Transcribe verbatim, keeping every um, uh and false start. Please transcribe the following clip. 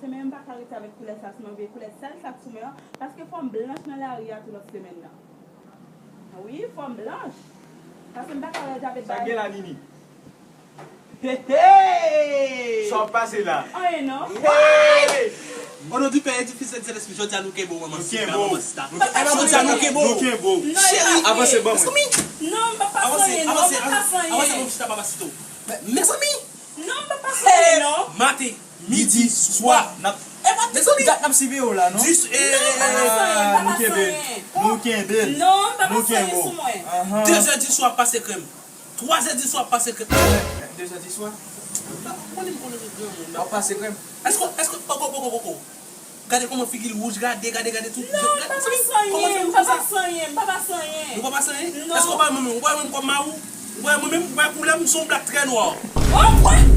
Semen m pa ka rete avèk koulè sa sou mwen, oubyen koulè sal sa sou mwen an, paske fò m blanch nan lari a tou lòt semèn nan. Wi, fò m blanch. Paske m pa ka wè djabet. Sa gen la, Nini? Hey, hey! Sa w ap pase la? Anyen non. Hey! O non di Pè, di Fis e di Sentespri, jodi a nou kenbe w, manman Sita, manman Sita. Jodi a nou kenbe w. Cheri, avanse ban mwen. Non, m pa pase anyen non, m pa pase anyen. Avanse, manman Sita, papa Sito. Mezanmi! Non, m pa pase anyen non. Maten, midi, swa, n ap... Mezanmi! Dat n ap siveye w la, non? Dis, eh, non, m pa pase anyen, m pa pase anyen. Nou kenbe l. Non, m pa pase anyen sou mwen. Dezè di swa ap pase krèm. Twazè di swa ap pase krèm. Dezè di swa? Ou konnen m konnen m granmoun. W ap pase krèm. Èske, èske, poko, poko, poko. Gade kòman figi l wouj, gade, gade, gade tout. Non, m pa pase anyen, m pa pase anyen, m pa pase anyen. Ou pa pase anyen? Non. Èske ou pa wè mwen menm, ou pa wè mwen kòm mari w? Ou pa wè mwen menm, ou pa wè koulè m, m se yon blak trè nwa. Oh, what?